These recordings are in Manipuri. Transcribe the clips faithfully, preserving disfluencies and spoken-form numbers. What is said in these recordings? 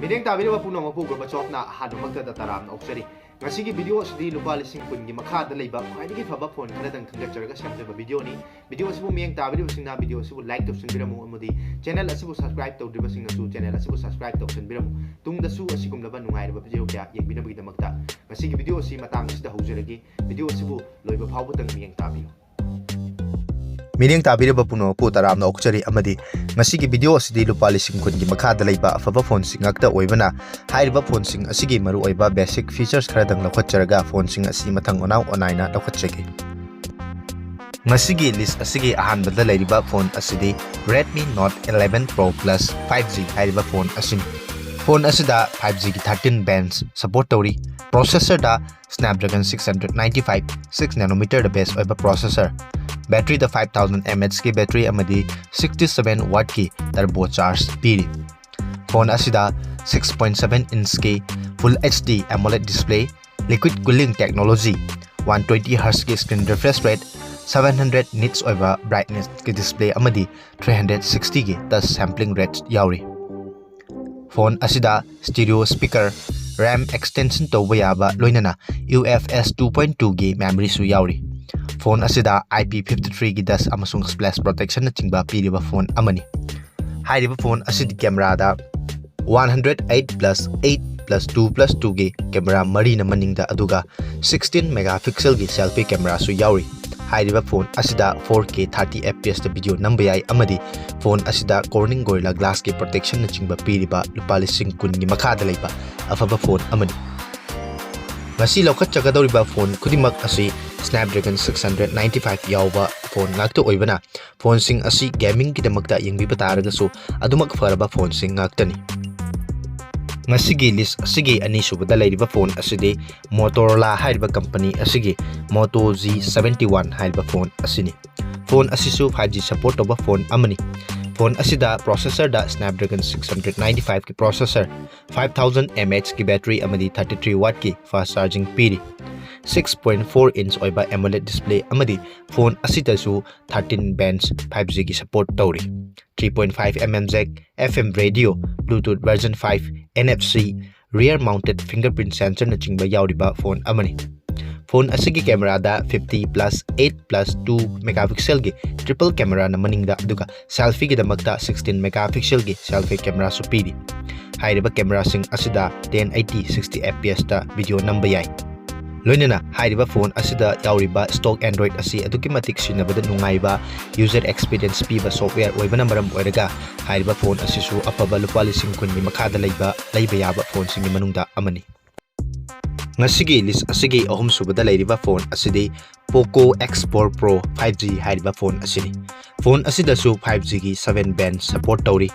ꯃꯤꯠꯌꯦꯡ ꯇꯥꯕꯤꯔꯤꯕ ꯄꯨꯝꯅꯃꯛꯄꯨ ꯒꯣꯔꯕꯥꯆꯣꯞꯅ ꯑꯍꯥꯟꯕꯃꯛꯇꯗ ꯇꯔꯥꯝꯅ ꯑꯣꯛꯆꯔꯤ꯫ ꯉꯁꯤꯒꯤ ꯚꯤꯗꯤꯑꯣ ꯑꯁꯤꯗꯤ ꯂꯨꯄꯥ ꯂꯤꯁꯤꯡ ꯀꯨꯟꯒꯤ ꯃꯈꯥꯗ ꯂꯩꯕ ꯈ꯭ꯋꯥꯏꯗꯒꯤ ꯐꯕ ꯐꯣꯟ ꯈꯔꯗꯪ ꯈꯟꯒꯠꯆꯔꯒ ꯁꯦꯝꯖꯕ ꯚꯤꯗꯤꯑꯣꯅꯤ꯫ ꯚꯤꯗꯤꯑꯣ ꯑꯁꯤꯕꯨ ꯃꯤꯠꯌꯦꯡ ꯇꯥꯕꯤꯔꯤꯕꯁꯤꯡꯅ ꯚꯤꯗꯤꯑꯣ ꯑꯁꯤꯕꯨ ꯂꯥꯏꯛ ꯇꯧꯁꯤꯟꯕꯤꯔꯝꯃꯨ ꯑꯃꯗꯤ ꯆꯦꯅꯦꯜ ꯑꯁꯤꯕꯨ ꯁꯕꯁꯀ꯭ꯔꯥꯏꯕ ꯇꯧꯗ꯭ꯔꯤꯕꯁꯤꯡꯅꯁꯨ ꯆꯦꯅꯦꯜ ꯑꯁꯤꯕꯨ ꯁꯕꯁꯀ꯭ꯔꯥꯏꯕ ꯇꯧꯁꯤꯟꯕꯤꯔꯝꯃꯨ꯫ ꯇꯨꯡꯗꯁꯨ ꯑꯁꯤꯒꯨꯝꯂꯕ ꯅꯨꯡꯉꯥꯏꯔꯕ ꯚꯤꯗꯤꯑꯣ ꯀꯌꯥ ꯌꯦꯡꯕꯤꯅꯕꯒꯤꯗꯃꯛꯇ ꯉꯁꯤꯒꯤ ꯚꯤꯗꯤꯑꯣ ꯑꯁꯤ ꯃꯇꯥꯡ ꯑꯁꯤꯗ ꯍꯧꯖꯔꯒꯦ꯫ ꯚꯤꯗꯤꯑꯣ ꯑꯁꯤꯕꯨ ꯂꯣꯏꯕ ꯐꯥꯎꯕꯗꯪ ꯃꯤꯠꯌꯦꯡ ꯇꯥꯕꯤꯌꯨ꯫ ꯃꯤꯠꯌꯦꯡ ꯇꯥꯕꯤꯔꯤꯕ ꯄꯨꯝꯅꯃꯛꯄꯨ ꯇꯔꯥꯝꯅ ꯑꯣꯛꯆꯔꯤ ꯑꯃꯗꯤ ꯉꯁꯤꯒꯤ ꯚꯤꯗꯤꯑꯣ ꯑꯁꯤꯗꯤ ꯂꯨꯄꯥ ꯂꯤꯁꯤꯡ ꯀꯨꯟꯒꯤ ꯃꯈꯥꯗ ꯂꯩꯕ ꯑꯐꯕ ꯐꯣꯟꯁꯤꯡ ꯉꯥꯛꯇ ꯑꯣꯏꯕꯅ ꯍꯥꯏꯔꯤꯕ ꯐꯣꯟꯁꯤꯡ ꯑꯁꯤꯒꯤ ꯃꯔꯨꯑꯣꯏꯕ ꯕꯦꯁꯤꯛ ꯐꯤꯆꯔꯁ ꯈꯔꯗꯪ ꯂꯧꯈꯠꯆꯔꯒ ꯐꯣꯟꯁꯤꯡ ꯑꯁꯤ ꯃꯊꯪ ꯃꯅꯥꯎ ꯑꯣꯟꯅꯥꯏꯅ ꯂꯧꯈꯠꯆꯒꯦ꯫ ꯉꯁꯤꯒꯤ ꯂꯤꯁ ꯑꯁꯤꯒꯤ ꯑꯍꯥꯟꯕꯗ ꯂꯩꯔꯤꯕ ꯐꯣꯟ ꯑꯁꯤꯗꯤ Redmi Note eleven Pro Plus five G ꯍꯥꯏꯔꯤꯕ ꯐꯣꯟ ꯑꯁꯤꯅꯤ꯫ ꯐꯣꯟ ꯑꯁꯤꯗ five G ꯒꯤ thirteen bands support ꯇꯧꯔꯤ꯫ ꯄ꯭ꯔꯣꯁꯦꯁꯔꯗ Snapdragon six hundred ninety five six nanometer ꯗ ꯕꯦꯁ ꯑꯣꯏꯕ ꯄ꯭ꯔꯣꯁꯦꯁꯔ, ꯕꯦꯇ꯭ꯔꯤꯗ five thousand mAh ꯀꯤ ꯕꯦꯇ꯭ꯔꯤ ꯑꯃꯗꯤ sixty seven watt ꯀꯤ turbo charge ꯄꯤꯔꯤ꯫ ꯐꯣꯟ ꯑꯁꯤꯗ six point seven inch ꯀꯤ Full HD AMOLED display, liquid cooling technology, one twenty hertz ꯀꯤ screen refresh rate, seven hundred nits ꯑꯣꯏꯕ brightness ꯀꯤ display ꯑꯃꯗꯤ three hundred sixty ꯒꯤ touch sampling rate ꯌꯥꯎꯔꯤ꯫ ꯐꯣꯟ ꯑꯁꯤꯗ stereo speaker, RAM extension ꯇꯧꯕ ꯌꯥꯕ, ꯂꯣꯏꯅꯅ U F S two point two ꯒꯤ memory ꯁꯨ ꯌꯥꯎꯔꯤ꯫ ꯐꯣꯟ ꯑꯁꯤꯗ I P fifty three ꯒꯤ dust ꯑꯃꯁꯨꯡ splash protection ꯅꯆꯤꯡꯕ ꯄꯤꯔꯤꯕ ꯐꯣꯟ ꯑꯃꯅꯤ꯫ ꯍꯥꯏꯔꯤꯕ ꯐꯣꯟ ꯑꯁꯤꯗꯤ ꯀꯦꯃꯦꯔꯥꯗ one hundred eight plus eight plus two plus two ꯒꯤ ꯀꯦꯃꯦꯔꯥ ꯃꯔꯤꯅ ꯃꯅꯤꯡꯗ, ꯑꯗꯨꯒ sixteen megapixel ꯒꯤ selfie camera ꯁꯨ ꯌꯥꯎꯔꯤ꯫ ꯍꯥꯏꯔꯤꯕ ꯐꯣꯟ ꯑꯁꯤꯗ four K thirty F P S ꯇ ꯚꯤꯗꯤꯑꯣ ꯅꯝꯕ ꯌꯥꯏ ꯑꯃꯗꯤ ꯐꯣꯟ ꯑꯁꯤꯗ Corning Gorilla Glass ꯀꯤ protection ꯅꯆꯤꯡꯕ ꯄꯤꯔꯤꯕ ꯂꯨꯄꯥ ꯂꯤꯁꯤꯡ ꯀꯨꯟꯒꯤ ꯃꯈꯥꯗ ꯂꯩꯕ ꯑꯐꯕ ꯐꯣꯟ ꯑꯃꯅꯤ꯫ ꯉꯁꯤ ꯂꯧꯈꯠꯆꯒꯗꯧꯔꯤꯕ ꯐꯣꯟ ꯈꯨꯗꯤꯡꯃꯛ ꯑꯁꯤ Snapdragon six hundred ninety five ꯌꯥꯎꯕ ꯐꯣꯟ ꯉꯥꯛꯇ ꯑꯣꯏꯕꯅ ꯐꯣꯟꯁꯤꯡ ꯑꯁꯤ gaming ꯒꯤꯗꯃꯛꯇ ꯌꯦꯡꯕꯤꯕ ꯇꯥꯔꯒꯁꯨ ꯑꯗꯨꯃꯛ ꯐꯔꯕ ꯐꯣꯟꯁꯤꯡ ꯉꯥꯛꯇꯅꯤ꯫ ꯉꯁꯤꯒꯤ ꯂꯤꯁ ꯑꯁꯤꯒꯤ ꯑꯅꯤꯁꯨꯕꯗ ꯂꯩꯔꯤꯕ ꯐꯣꯟ ꯑꯁꯤꯗꯤ Motorola ꯍꯥꯏꯔꯤꯕ ꯀꯝꯄꯅꯤ ꯑꯁꯤꯒꯤ Moto G seventy one ꯍꯥꯏꯔꯤꯕ ꯐꯣꯟ ꯑꯁꯤꯅꯤ꯫ ꯐꯣꯟ ꯑꯁꯤꯁꯨ five G support ꯇꯧꯕ ꯐꯣꯟ ꯑꯃꯅꯤ꯫ ꯐꯣꯟ ꯑꯁꯤꯗ ꯄ꯭ꯔꯣꯁꯦꯁꯔꯗ Snapdragon six hundred ninety five ꯀꯤ ꯄ꯭ꯔꯣꯁꯦꯁꯔ, five thousand mAh ꯀꯤ ꯕꯦꯇ꯭ꯔꯤ ꯑꯃꯗꯤ thirty three watt ꯀꯤ fast charging ꯄꯤꯔꯤ꯫ Six point four inch ꯑꯣꯏꯕ AMOLED display ꯑꯃꯗꯤ ꯐꯣꯟ ꯑꯁꯤꯗꯁꯨ thirteen bands five G ꯒꯤ support ꯇꯧꯔꯤ꯫ Three point five mm jack, F M radio, Bluetooth version five, N F C, rear mounted fingerprint sensorꯅꯆꯤꯡꯕ ꯌꯥꯎꯔꯤꯕ ꯐꯣꯟ ꯑꯃꯅꯤ꯫ ꯐꯣꯟ ꯑꯁꯤꯒꯤ ꯀꯦꯃꯦꯔꯥꯗ fifty plus eight plus two megapixelꯒꯤ triple cameraꯅ ꯃꯅꯤꯡꯗ, ꯑꯗꯨꯒ selfieꯒꯤꯗꯃꯛꯇ sixteen megapixelꯒꯤ selfie cameraꯁꯨ ꯄꯤꯔꯤ꯫ ꯍꯥꯏꯔꯤꯕ cameraꯁꯤꯡ ꯑꯁꯤꯗ ten eighty sixty F P Sꯇ video ꯅꯝꯕ ꯌꯥꯏ꯫ ꯂꯣꯏꯅꯅ ꯍꯥꯏꯔꯤꯕ ꯐꯣꯟ ꯑꯁꯤꯗ ꯌꯥꯎꯔꯤꯕ stock Android ꯑꯁꯤ ꯑꯗꯨꯛꯀꯤ ꯃꯇꯤꯛ ꯁꯤꯖꯤꯟꯅꯕꯗ ꯅꯨꯡꯉꯥꯏꯕ user experience ꯄꯤꯕ software ꯑꯣꯏꯕꯅ ꯃꯔꯝ ꯑꯣꯏꯔꯒ ꯍꯥꯏꯔꯤꯕ ꯐꯣꯟ ꯑꯁꯤꯁꯨ ꯑꯐꯕ ꯂꯨꯄꯥ ꯂꯤꯁꯤꯡ ꯀꯨꯟꯒꯤ ꯃꯈꯥꯗ ꯂꯩꯕ, ꯂꯩꯕ ꯌꯥꯕ ꯐꯣꯟꯁꯤꯡꯒꯤ ꯃꯅꯨꯡꯗ ꯑꯃꯅꯤ꯫ ꯉꯁꯤꯒꯤ list ꯑꯁꯤꯒꯤ ꯑꯍꯨꯝꯁꯨꯕꯗ ꯂꯩꯔꯤꯕ ꯐꯣꯟ ꯑꯁꯤꯗꯤ Poco X four Pro five G ꯍꯥꯏꯔꯤꯕ ꯐꯣꯟ ꯑꯁꯤꯅꯤ꯫ ꯐꯣꯟ ꯑꯁꯤꯗꯁꯨ five Gꯒꯤ seven band support ꯇꯧꯔꯤ꯫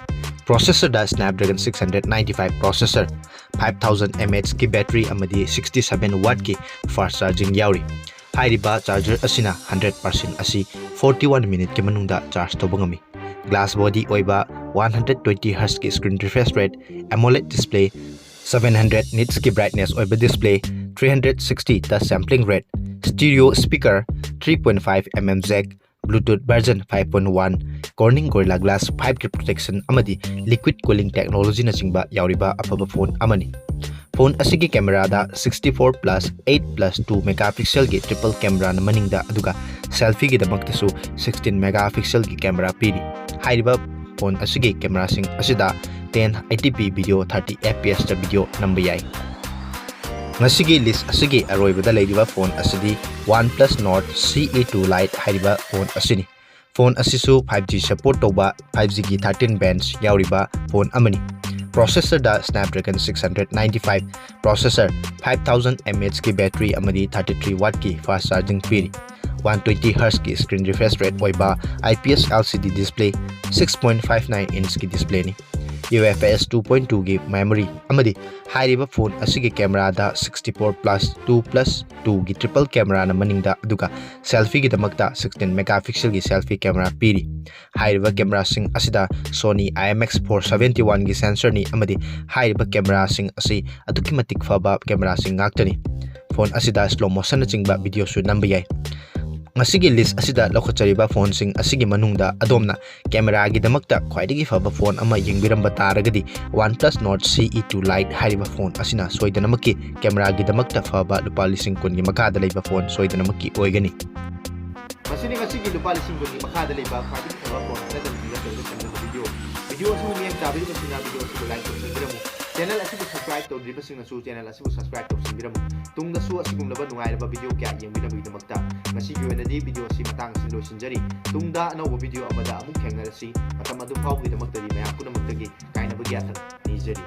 Processorꯗ Snapdragon six hundred ninety-five processor, five thousand mAhꯀꯤ battery ꯑꯃꯗꯤ sixty-seven wattꯀꯤ fast charging ꯌꯥꯎꯔꯤ꯫ ꯍꯥꯏꯔꯤꯕ charger ꯑꯁꯤꯅ hundred percent ꯑꯁꯤ forty-one minuteꯀꯤ ꯃꯅꯨꯡꯗ charge ꯇꯧꯕ ꯉꯝꯃꯤ꯫ Glass body ꯑꯣꯏꯕ, one hundred twenty Hzꯀꯤ screen refresh rate, AMOLED display, seven hundred nitsꯀꯤ brightness ꯑꯣꯏꯕ display, three hundred sixtyꯗ sampling rate, stereo speaker, three point five mm jack, Bluetooth version five point one, Corning Gorilla Glass fiveꯀꯤ protection ꯑꯃꯗꯤ liquid cooling technologyꯅꯆꯤꯡꯕ ꯌꯥꯎꯔꯤꯕ ꯑꯐꯕ ꯐꯣꯟ ꯑꯃꯅꯤ꯫ ꯐꯣꯟ ꯑꯁꯤꯒꯤ ꯀꯦꯃꯦꯔꯥꯗ sixty-four plus eight plus two megapixelꯒꯤ triple cameraꯅ ꯃꯅꯤꯡꯗ, ꯑꯗꯨꯒ selfieꯒꯤꯗꯃꯛꯇꯁꯨ sixteen megapixelꯒꯤ camera ꯄꯤꯔꯤ꯫ ꯍꯥꯏꯔꯤꯕ ꯐꯣꯟ ꯑꯁꯤꯒꯤ ꯀꯦꯃꯦꯔꯥꯁꯤꯡ ꯑꯁꯤꯗ ten eighty P video thirty F P Sꯇ video ꯅꯝꯕ ꯌꯥꯏ꯫ ꯉꯁꯤꯒꯤ list ꯑꯁꯤꯒꯤ ꯑꯔꯣꯏꯕꯗ ꯂꯩꯔꯤꯕ ꯐꯣꯟ ꯑꯁꯤꯗꯤ OnePlus Nord C E two Lite ꯍꯥꯏꯔꯤꯕ ꯐꯣꯟ ꯑꯁꯤꯅꯤ꯫ ꯐꯣꯟ ꯑꯁꯤꯁꯨ five G support ꯇꯧꯕ, five Gꯒꯤ thirteen bands ꯌꯥꯎꯔꯤꯕ ꯐꯣꯟ ꯑꯃꯅꯤ꯫ Processorꯗ Snapdragon six hundred ninety-five processor, five thousand mAhꯀꯤ battery ꯑꯃꯗꯤ thirty-three wattꯀꯤ fast charging ꯄꯤꯔꯤ꯫ One twenty Hzꯀꯤ screen refresh rate ꯑꯣꯏꯕ I P S L C D display, six point five nine inchꯀꯤ displayꯅꯤ꯫ UFS two point twoꯒꯤ memory ꯑꯃꯗꯤ ꯍꯥꯏꯔꯤꯕ ꯐꯣꯟ ꯑꯁꯤꯒꯤ ꯀꯦꯃꯦꯔꯥꯗ sixty-four plus two plus twoꯒꯤ triple cameraꯅ ꯃꯅꯤꯡꯗ, ꯑꯗꯨꯒ selfieꯒꯤꯗꯃꯛꯇ sixteen megapixelꯒꯤ selfie camera ꯄꯤꯔꯤ꯫ ꯍꯥꯏꯔꯤꯕ ꯀꯦꯃꯦꯔꯥꯁꯤꯡ ꯑꯁꯤꯗ Sony IMX four seventy-oneꯒꯤ sensorꯅꯤ ꯑꯃꯗꯤ ꯍꯥꯏꯔꯤꯕ ꯀꯦꯃꯦꯔꯥꯁꯤꯡ ꯑꯁꯤ ꯑꯗꯨꯛꯀꯤ ꯃꯇꯤꯛ ꯐꯕ ꯀꯦꯃꯦꯔꯥꯁꯤꯡ ꯉꯥꯛꯇꯅꯤ꯫ ꯐꯣꯟ ꯑꯁꯤꯗ slow motionꯅꯆꯤꯡꯕ videoꯁꯨ ꯅꯝꯕ ꯌꯥꯏ꯫ ꯉꯁꯤꯒꯤ ꯂꯤꯁ ꯑꯁꯤꯗ ꯂꯧꯈꯠꯆꯔꯤꯕ ꯐꯣꯟꯁꯤꯡ ꯑꯁꯤꯒꯤ ꯃꯅꯨꯡꯗ ꯑꯗꯣꯝꯅ ꯀꯦꯃꯦꯔꯥꯒꯤꯗꯃꯛꯇ ꯈ꯭ꯋꯥꯏꯗꯒꯤ ꯐꯕ ꯐꯣꯟ ꯑꯃ ꯌꯦꯡꯕꯤꯔꯝꯕ ꯇꯥꯔꯒꯗꯤ, OnePlus Nord C E two Lite ꯍꯥꯏꯔꯤꯕ ꯐꯣꯟ ꯑꯁꯤꯅ ꯁꯣꯏꯗꯅꯃꯛꯀꯤ ꯀꯦꯃꯦꯔꯥꯒꯤꯗꯃꯛꯇ ꯐꯕ ꯂꯨꯄꯥ ꯂꯤꯁꯤꯡ ꯀꯨꯟꯒꯤ ꯃꯈꯥꯗ ꯂꯩꯕ ꯐꯣꯟ ꯁꯣꯏꯗꯅꯃꯛꯀꯤ ꯑꯣꯏꯒꯅꯤ꯫ ꯃꯁꯤꯅꯤ ꯉꯁꯤꯒꯤ ꯂꯨꯄꯥ ꯂꯤꯁꯤꯡ ꯀꯨꯟꯒꯤ ꯃꯈꯥꯗ ꯂꯩꯕ ꯈ꯭ꯋꯥꯏꯗꯒꯤ ꯐꯕ ꯐꯣꯟ ꯈꯔꯗꯪ ꯄꯤꯔꯛꯀꯗꯕ ꯁꯦꯝꯖꯕ ꯚꯤꯗꯤꯑꯣ꯫ ꯚꯤꯗꯤꯑꯣ ꯑꯁꯤꯕꯨ ꯃꯤꯠꯌꯦꯡ ꯇꯥꯕꯤꯔꯤꯕꯁꯤꯡꯅ ꯚꯤꯗꯤꯑꯣ ꯑꯁꯤꯕꯨ ꯂꯥꯏꯛ ꯇꯧꯁꯤꯟꯕꯤꯔꯝꯃꯨ꯫ ꯆꯦꯅꯦꯜ ꯑꯁꯤꯕꯨ ꯁꯕꯁꯀ꯭ꯔꯥꯏꯕ ꯇꯧꯗ꯭ꯔꯤꯕꯁꯤꯡꯅꯁꯨ ꯆꯦꯅꯦꯜ ꯑꯁꯤꯕꯨ ꯁꯕꯁꯀ꯭ꯔꯥꯏꯕ ꯇꯧꯁꯤꯟꯕꯤꯔꯝꯃꯨ꯫ ꯇꯨꯡꯗꯁꯨ ꯑꯁꯤꯒꯨꯝꯂꯕ ꯅꯨꯡꯉꯥꯏꯔꯕ ꯚꯤꯗꯤꯑꯣ ꯀꯌꯥ ꯌꯦꯡꯕꯤꯅꯕꯒꯤꯗꯃꯛꯇ ꯉꯁꯤꯒꯤ ꯑꯣꯏꯅꯗꯤ ꯚꯤꯗꯤꯑꯣ ꯑꯁꯤ ꯃꯇꯥꯡ ꯑꯁꯤꯗ ꯂꯣꯏꯁꯤꯟꯖꯔꯤ꯫ ꯇꯨꯡꯗ ꯑꯅꯧꯕ ꯚꯤꯗꯤꯑꯣ ꯑꯃꯗ ꯑꯃꯨꯛ ꯊꯦꯡꯅꯔꯁꯤ꯫ ꯃꯇꯝ ꯑꯗꯨ ꯐꯥꯎꯕꯒꯤꯗꯃꯛꯇꯗꯤ ꯃꯌꯥꯝ ꯄꯨꯝꯅꯃꯛꯇꯒꯤ ꯀꯥꯏꯅꯕꯒꯤ ꯌꯥꯊꯪ ꯅꯤꯖꯔꯤ꯫